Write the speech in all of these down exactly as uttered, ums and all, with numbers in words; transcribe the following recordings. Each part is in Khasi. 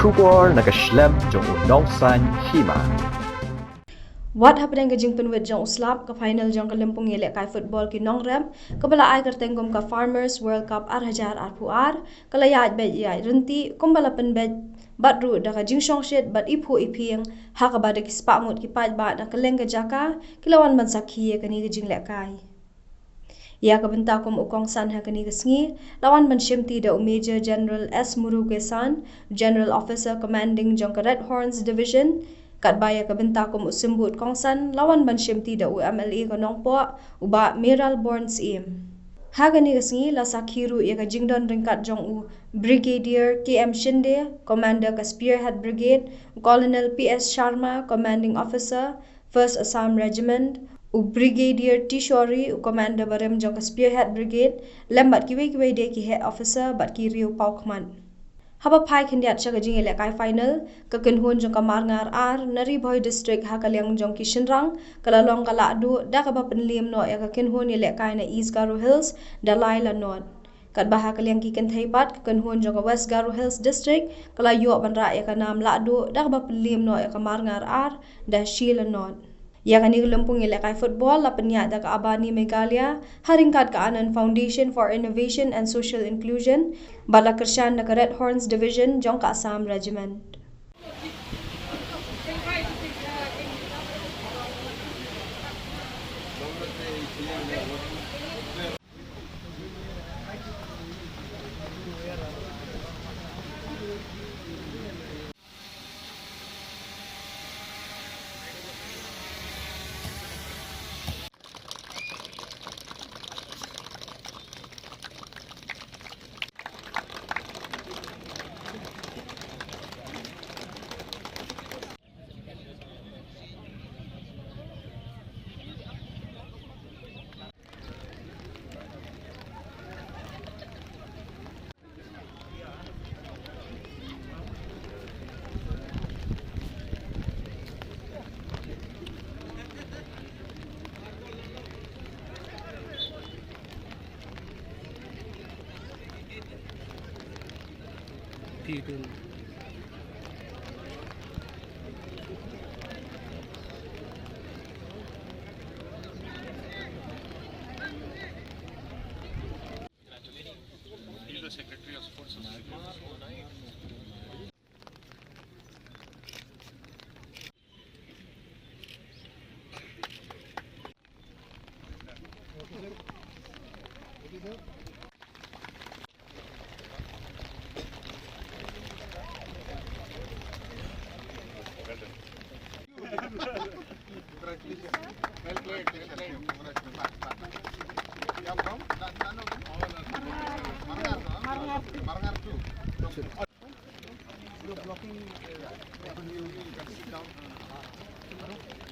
Khubor na ka shlem jong u nongsan hima. Wat hapdeng ka jingpynwit jong u slap, ka final jong ka lympung ïalehkai football ki nongrep, kaba la ai kyrteng kum ka Farmers World Cup ar hajar arphew ar, ka la ïaid beit ïaid ryntih, kumba la pynbeit bad ruh da ka jingshongshit bad iphuh iphieng, ha kaba da ki spah ngut ki paidbah na kylleng ka jaka ki la wan ban sakhi ïa kane ka jinglehkai. Ïa ka bynta kum u kongsan ha kane ka sngi, la wan ban shimti da u Major General S Murugesan, General Officer Commanding jong ka Red Horns Division, katba ïa ka bynta kum u symbud kongsan, la wan ban shimti da u M L A ka Nongpoh, u Bah Mayralborn Syiem. Ha kane ka sngi, la sakhi ruh ïa ka jingdon ryngkat jong u Brigadier K M Shinde, Commander ka Spearhead Brigade, u Colonel P S Sharma, Commanding Officer, First Assam Regiment, u Brigadier Tishori, u Commander barim jong ka Spearhead Brigade, lem bad kiwei kiwei de ki heh officer bad ki riew paw khmat. Haba phai khyndiat sha ka jingïalehkai final, ka kynhun jong ka Marngar ar na Ri Bhoi District ha ka liang jong ki shynrang, ka la long ka lahduh da kaba pynliem noh ïa ka kynhun ïalehkai na East Garo Hills da lai la nod. Katba ha ka liang ki kynthei pat, ka kynhun jong ka West Garo Hills District ka la ïoh ban rah ïa ka nam lahduh da kaba pynliem noh ïa ka Marngar ar da shi la nod. Ïa kane ka lympung ïalehkai football la pynïaid da ka Abani Meghalaya ha ryngkat ka Anand Foundation for Innovation and Social Inclusion bad la kyrshan da ka Red Horns Division jong ka Assam Regiment.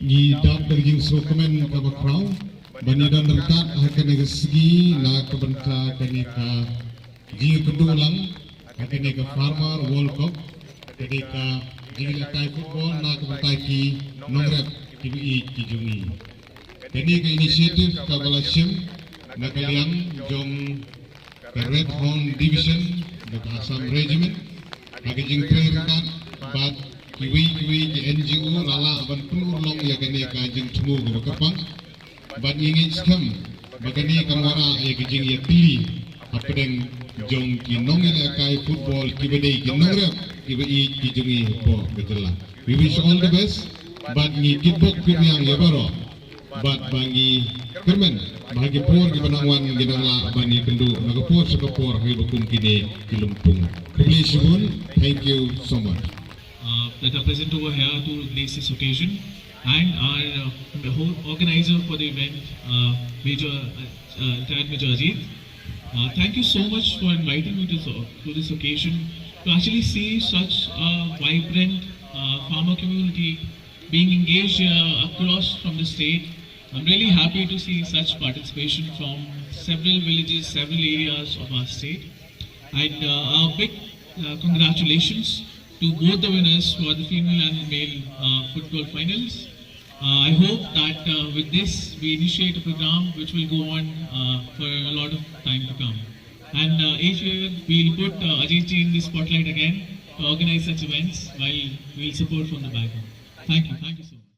Ngi dap da ka jingsngewkmen kaba khraw ban ïadon ryngkat ha kane ka sngi na ka bynta kane ka jingïakynduh lang ha kane ka Farmer World Cup, kane ka jingïalehkai football na ka bynta ki nongrep kiba ïeit ki jong ngi. Kane ka initiative kaba la shim na ka liang jong ka Red Horn Division, na ka Assam Regiment, ha ka jingtrei ryngkat bad kiwei kiwei ki N G O, la lah ban pynurlong ïa kane ka jingthmu kaba kyrpang. Bad ngi ngeit skhem ba kane kan wanrah ïa ka jingïatylli hapdeng jong ki nongïalehkai football kiba dei ki nongrep kiba ïeit ki jong ngi hapoh ka jylla. We wish all the best. Bad ngi kitbok kitrwiang ïa baroh. Bad ba ngi kyrmen ba ha ki por kiba nang wan ngi nang lah ban ïakynduh na ka por sha ka por ha kiba kum kine ki lympung. Khublei shibun. Thank you so much. Uh, that are present over here to grace this occasion, and our, uh, the whole organizer for the event, uh, Major, uh, uh, Lieutenant Major Ajit. Uh, thank you so much for inviting me to this, to this occasion, to actually see such a vibrant, uh, farmer community being engaged, uh, across from the state. I'm really happy to see such participation from several villages, several areas of our state. And, uh, a big, uh, congratulations to both the winners, who are the female and male, uh, football finals. Uh, I hope that, uh, with this, we initiate a program which will go on, uh, for a lot of time to come. And, uh, each year, we'll put, uh, Ajit ji in the spotlight again. to organize such events while we'll support from the background. Thank you. Thank you so much.